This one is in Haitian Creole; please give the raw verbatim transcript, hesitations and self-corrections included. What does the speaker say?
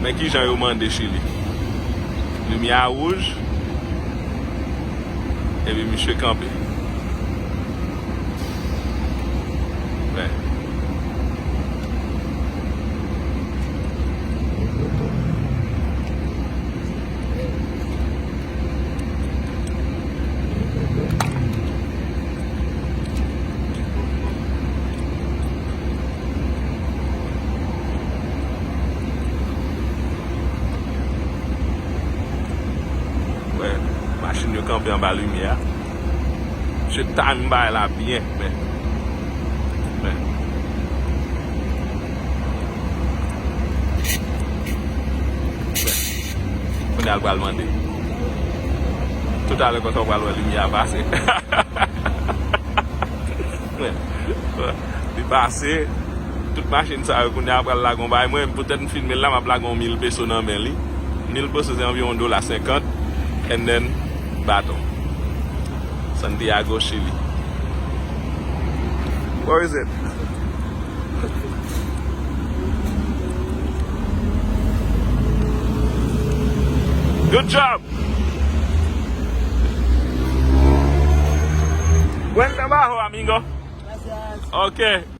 Men kijan yo mande Chili. Limyè a wouj, epi misye kanpe. Men. Wè, machin yo kanpe anba limyè a. Misye time bagay la byen, men. Men. Men. Kounye a l pral mande. Toutalè konsa w pral wè limyè a pase. Men. Li pase. Tout machin sa yo kounye a pral lage yon bagay. Mwen, poutèt m filme l la, m ap lage yon mil peso nan men li. Mil peso se anviwon dola senkant. And then, baton. Santiago, Chili. Where is it? Good job. Buen trabajo, amigo. Gracias. Ok.